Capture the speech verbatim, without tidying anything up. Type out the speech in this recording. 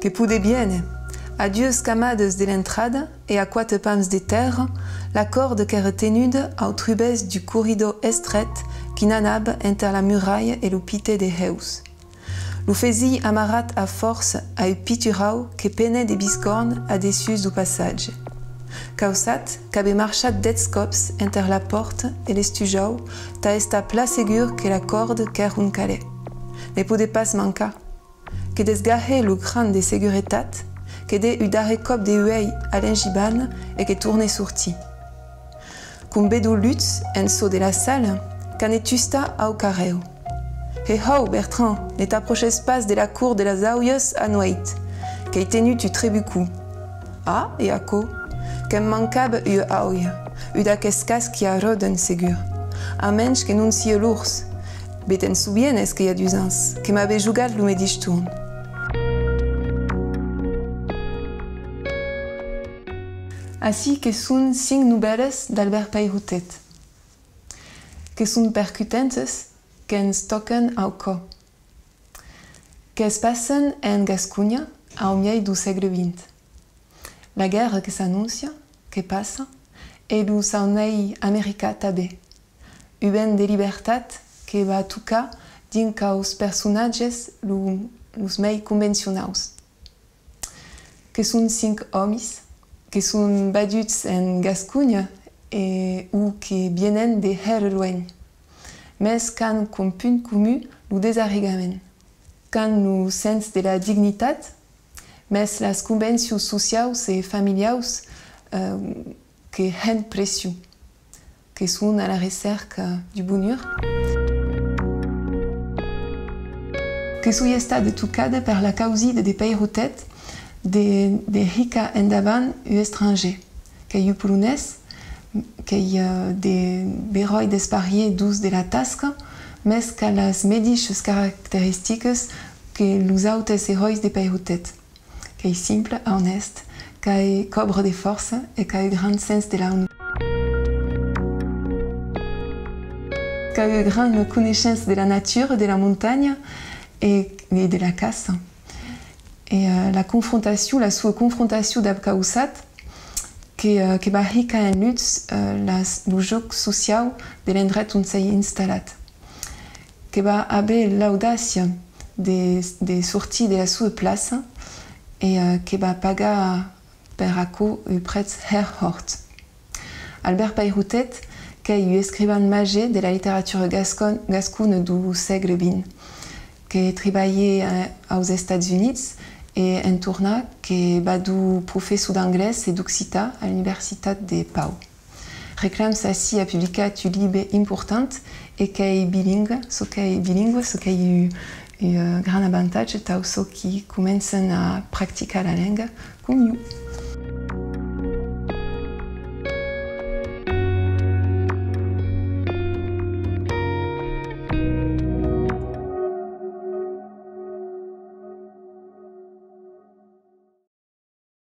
Que podè viéner. A duas camadas de l'entrada e a quate pams de tèrra, la còrda qu'èra tenuda au trubèç d'un corridor estret qui n'anava enter la muralha e lo pitè de heus. Lo fesilh amarrat a fòrça a un piturau que penè de biscòrn a dessús dau passatge. Caussat qu'avè marchat dètz còps enter la pòrta e l'estujau tà estar plan segur que la còrda qu'èra ont calè. Ne podè pas mancar. Que desgahè lo cran de seguretat, que dè un darrèr còp de uèlh a l'engibana e que tornè sortir. Que'm vedó lutz en çò de la sala, qu'anè tustar au carrèu. Hè hòu, Bertrand, ne t'aproches pas de la cort de las aulhas a nueit, qu'èi tenut un trebucon. Ah, e aquò? Que'm mancava ua aulha, un d'aquests cans qui arròdan segur, a mensh que non sia l'ors. Be te'n sovienes que i a dus ans que m'avè jogat lo medish torn. Ací que son cinc novèlas d'Albert Peyroutet. Que son percutentas, que'ns tòcan au còr. Que's passan en Gasconha au miei dau sègle vint. La guèrra que s'anóncia, que passa, e lo saunei american tanben. Un vent de libertat que va tocar dinc aus personatges lo, los mei convencionaus. Que son cinc òmis, que son vaduts en Gasconha e o que vienen de hèra luenh, mès qu'an com punt comun lo desarrigament. Qu'an lo sens de la dignitat, mès las convencions sociaus e familiaus, eh, que hèn pression, que son a la recèrca du bonur. Que soi estada tocada per la causida de Peyroutet de, de hicar endavant un estranger. Qu'ei un polonés, qu'ei, eh, de beròi desparier dus de la Tasca, mès qu'a las medishas caracteristicas que los autes eròis de Peyroutet. Qu'ei simple, aunèst, qu'ei còbre de fòrça e qu'a un grand sens de l'aunor. Qu'a ua grana coneishença de la natura, de la montanha e, e de la caça. E, eh, la confrontacion, la sua confrontacion dab Caussat, que, eh, que va hicar en lutz, eh, las, lo jòc sociau de l'endret ont s'ei installat. Que va aver l'audàcia de, de sortir de la sua plaça e, eh, que va pagar per aquò un prètz hèr hòrt. Albert Peyroutet qu'ei un escrivan màger de la literatura gascon-, gascona dau sègle vint, que tribalhè, eh, aus Estats Units e, en tornar, que vadó professor d'anglés e d'occitan a l'Universitat de Pau. Reclams ací a publicat un libe important e qu'ei bilingüe, çò qu'ei bilingüe, çò qu'ei un, un, eh, grand avantatge tau çò qui començan a practicar la lenga com jo.